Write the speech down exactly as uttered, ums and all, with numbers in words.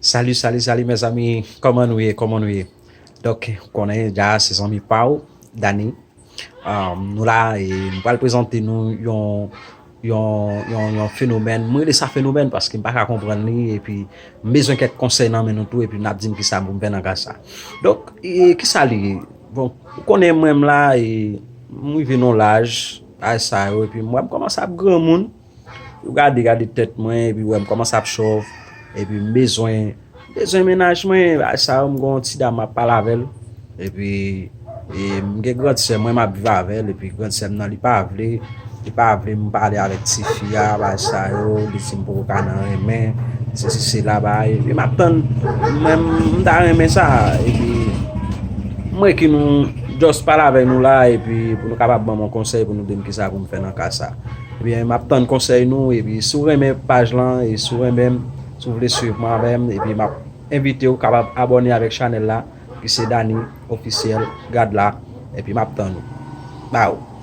Salut, salut, salut mes amis, kòman nou ye, kòman nou ye? Donk, ou konnen deja se zanmi pa w, Dany. Um, nou la, e nou pral prezante nou yon, yon, yon, yon fenomèn. Mwen rele sa fenomèn paske m pa ka konprann li, epi m bezwen kèk konsèy nan men nou tou, epi n ap di m kisa pou m fè nan ka sa. Donk, e, kisa li ye? Bon, ou konnen mwen m la, e m rive nan laj, laj sa yo, epi m wè m kòmanse ap granmoun. Ou gade, gade tèt mwen, epi w wè m kòmanse ap chòv, epi m bezwen, bezwen mennaj mwen, bagay sa yo, m gen yon ti dam m ap pale avè l, epi e, m gen grand sè mwen, m ap viv avè l, epi grand sè m nan, li pa vle, li pa vle m pale avèk tifi a, bagay sa yo, li di m poko ka nan renmen, sesi sela, bagay, epi m ap tann, mwen, m ta renmen sa, epi mwen ki nou just pale avè nou la, epi pou nou kapab ban m yon konsèy, pou nou di m kisa pou m fè nan ka sa. Ebyen, m ap tann konsèy nou, epi si w renmen paj lan, e si w renmen m, si w vle swiv mwen avè m, epi m ap envite w kapab abòne avèk chanèl la, ki se Dany Officiel, gad la, epi m ap tann ou. Baww.